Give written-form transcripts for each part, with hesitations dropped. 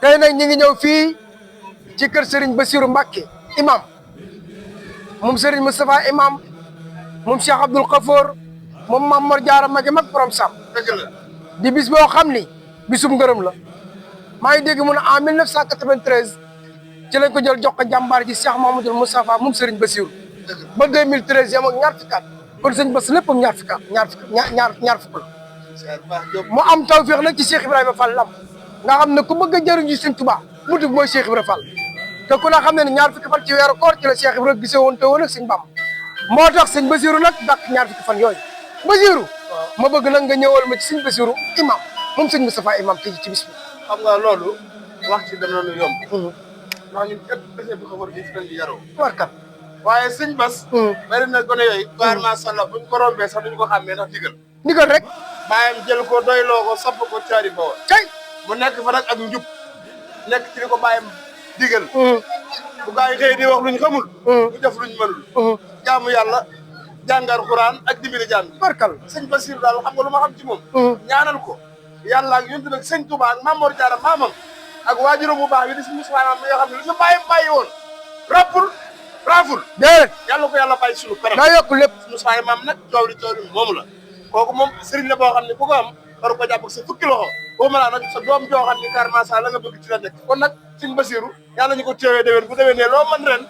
tey nag ñi ngi ñëw fii ci kër Serigne Bassirou Mbacké imam moom Serigne Moustapha imam moom Cheikh Abdoul Khafour moom Mame Mor Diarra Magi mag borom Sam dëgg la di bis boo xam ni bisum ngërëm la maa ngi dégg mu ne en 1993 ci lañ ko jël jox ko jàmbaar ji Cheikh Mahamadou Moustapha moom Serigne Bassirou ba 2013 yam ak ñaar fukki at kon sëñ Bass léppam ñaar fukki at ñaar fukk la mu am tawfeex nag ci Cheikh Ibrahima Fall lam nga xam ne ku bëgg a jëriñu Sëñ Tuubaa buntu bi mooy Cheikh Ibrahima Fall te ku la xam ne ñaar fukki fan ci weeru koor ci la Cheikh Ibrahima gisee woon te woon ak sëñ Bamba moo tax sëñ Bassirou nag dàq ñaar fukki fan yooyu Bassirou ma bëgg nag nga ñëwal ma ci sëñ Bassirou imam moom sëñ Moustapha imam tey ci bis bi xam nga loolu wax ci dana lu yomb ndax ñun kat Bassirou bu Khafour gi fi leen di yaroo warkat waaye sëñ Bass bari na gone yooyu waar macha allah buñ ko rombee sax duñ ko xàmmee ndax digal ndigal rek bàyyam jël ko doyloo ko sopp ko caari fa woon tey mu nekk fa nag ak njub nekk ci li ko bàyyam digal bu gaa yi xëy di wax luñ xamul bu def luñ mënul jaamu yàlla jàngal Xuraan ak dimbali jaam bi warkal sëñ Bassirou daal xam nga lu ma xam ci moom ñaanal ko yàlla ak yonent nag sëñ Touba ak Mame Mor Diarra maamam ak waajuram bu baax bi di si Moustapha mi nga xam ne lu fi bàyyam bàyyi woon raaful déedéet yàlla ko yàlla bàyyi suñu kanam daa yokk lépp Moustapha maam nag coow li moomu la kooku moom sëriñ la boo xam ne ku ko am war ko jàpp ak sa fukki loxo boo mën nag sa doom joo xam ne carrément la nga bëgg ci la nekk kon nag sëñ Bassirou yàlla ñu ko teewee déwén bu déwénee loo mën ren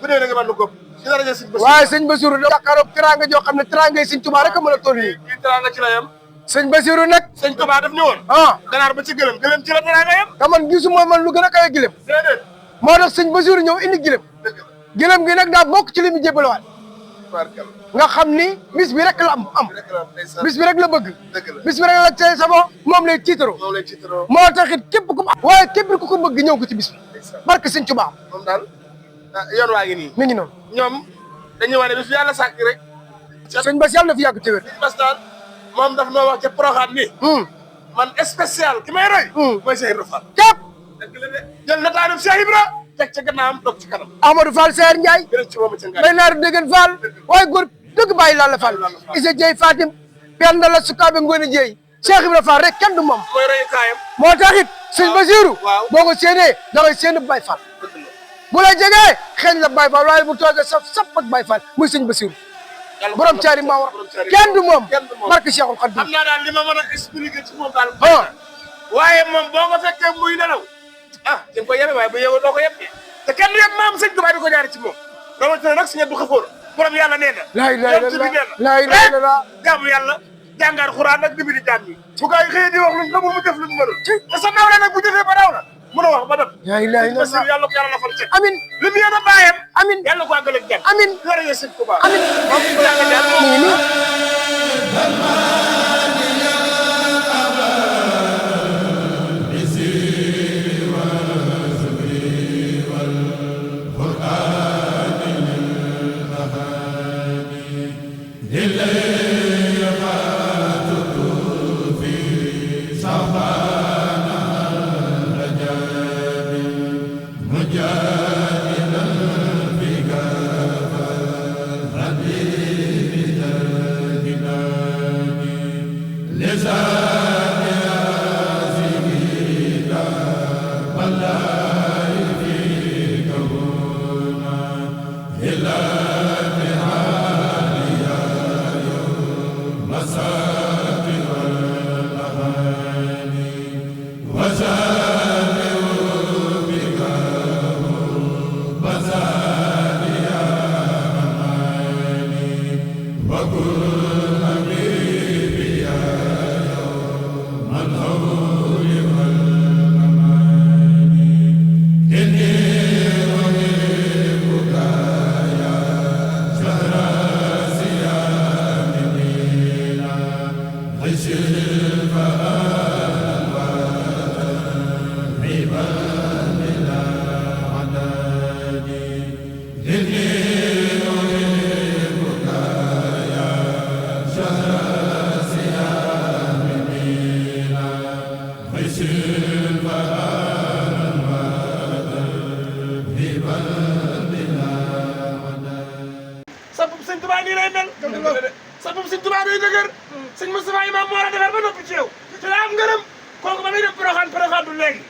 bu déwénee nga mën lu góob ci daraja sëñ Bassirou waaye sëñ Bassirou da jàkkaaroog teraanga joo xam ne teraanga yi sëñ Tuubaa rek a mën a toll nii kii teraanga ci la yem sëñ Bassirou nag sëñ Tuubaa daf ni woon ganaar ba ci gëlëm ci la teraanga yem te man gisuma man lu gën a kawe gilem déedéet moo tax sëñ Bassirou ñëw indi gilem gilem gi nag daa bokk ci li mu jébalewaat nga xam ni bis bi rek la am bis bi rek la bëgg bis bi rek la tey sama moom lay tiitaroo moo taxit képp ku waaye képp ku ko bëgg ñëw ko ci bis bi barke sëñ Tuubaa moom daal yoon waa ngi nii mi ngi noonu ñoom dañuy wane bis bi yàlla sàkk rek sëñ Bass yàlla na fi yàgg te wér Bass daal moom daf noo wax ca Porokhane ni man spécial ki may roy mooy Cheikh Ibra Fall képp jël na taanum Cheikh Ibra teg ca gannaawam toog ci kanam Amadou Fall Seer Ndiaye gërëm ci moom ca ngaay bay naaru déggen Fall waaye góor dëgg bàyyi Lalla Fall Issa Dieye Fatim pen na la sukaabe ngoone Dieye Cheikh Ibra Fall rek kenn du moom mooy roy kaayam moo taxit sëñ Bassirou waaw boo ko séenee da ngay séen Baye Fall bu la jegee xeeñ la Baye Fall waaye bu toogee sap ak Baye Fall muy sëñ Bassirou borom caari mbaa war kenn du moom barke Cheikhul Khadim xam naa daal li ma mën a expliquer ci moom daal waaye moom boo ko fekkee muy nelaw di nga ko yebe waaye bu yeewoo doo ko yeb te kenn du yeb maam sëñ Tuubaa di ko jaari ci moom rawatina nag Sëñ Abdou Khafour borom yàlla nee na laa ilaaha illallaah laa ilaaha illallaah jaamu yàlla jàngaar Xuraan ak dimbali jaam yi bu gaa yi xëyee di wax luñ xamul mu def luñ mënul te sa nawle nag bu jëfee ba daw la mën a wax ba dem laa ilaaha illallaah yàlla ko yàlla lafal cet amin li mu yéen a bàyyam amin yàlla ko àggale ak jàmm amin jërëjëf Sëñ Tuubaa amin moom ko yàlla jàll mi ngi nii Sëñ Tuubaa nii lay mel sa bopp Sëñ Tuubaa day dëgër sëñ Moustapha imam moo la defar ba noppi ci yow te daa am ngërëm kooku ba muy def Porokhane du léegi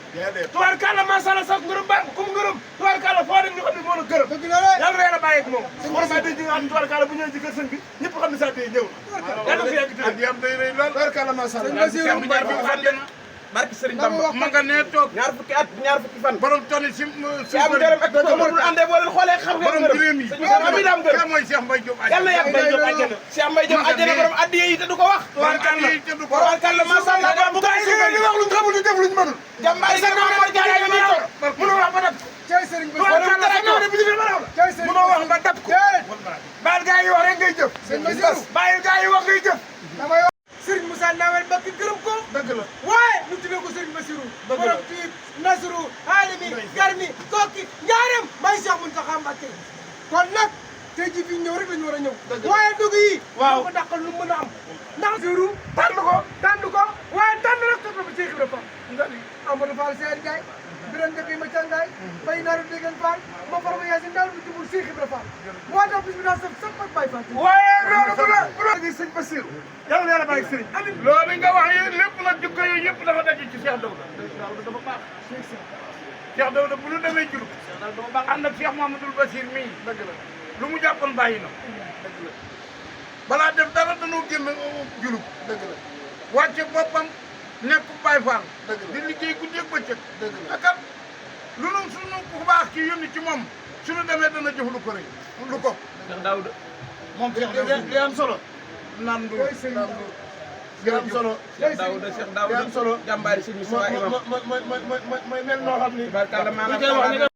tubaarkàlla macha Allah sax ngërëm ba kum ngërëm tubaarkàlla foo dem ñu xam ne moo la gërëm yàlla na yàlla bàyyi ak moom war ma day ji nga xam ne tubaarkàlla bu ñëwee ci kër sëñ bi ñëpp xam ne sa day ñëw na yàlla fi yàgg tëdd am day rëy lool tubaarkàlla macha Allah barke Serigne Bamba ma nga nee toog ñaar fukki fan borom tonni si am ngërëm ak ko mënul àndee boo leen xoolee xam nga borom gileem yi mi daam ngërëm mooy Cheikh Mbaye Diop yàlla yàgg Mbaye Diop àjjana Cheikh Mbaye Diop àjjana borom addiye yi te du ko wax tubaarkàlla macha Allah bu ko ay li wax luñ xamul ñu def luñ mënul jàmbaar sa ko jaay nga ni toog mënoo wax ba dab cay sëriñ bi mënoo wax ba dab ko baal gaa yi wax rek ngay jëf bàyyil gaa yi wax ngay jëf Serigne Moussa Nawel Mbacké gërëm ko dëgg la waaye ñu tuddee ko Serigne Bassirou borom tiib Nasru Alimi Garmi Kokki Njaareem may Cheikh Mountakha Mbacké kon nag tey jii fii ñëw rek la ñu war a ñëw waaye dugg yi waaw ko dàqal lu mën a am ndax Bassirou tànn ko waaye tànn rek toog na ba Cheikh Ibra Fall Amadou Fall Seyar Gaye biran dëkk ma cangaay bay naaru déggan Fall ma farma Yaasin daal bu jubul Cheikh Ibra Fall moo tax bis bi daa sëf sëf ak Baye Fall waaye loolu bu la gi sëñ Bassirou yàlla na yàlla bàyyi sëriñ amiin loolu nga wax yi lépp nag jikko yooyu yëpp dafa daje ci Cheikh Dawda dafa baax Cheikh Dawda bu ñu demee Diouroup ànd ak Cheikh Mouhamadoul Bassir mii dëgg la lu mu jàppoon bàyyi na dëgg la balaa def dara dañoo génn Diouroup dëgg la wàcce boppam nekk Baye Fall di liggéey guddi ak bëccëg akat lu nu suñu ku baax ki yónni ci moom suñu demee dana jëf lu ko rëy lu ko Cheikh Daouda moom li am solo naan du li am solo Cheikh Daouda li am solo jàmbaari sëñ Moussa imam mooy mel noo xam ni barkalla maanaam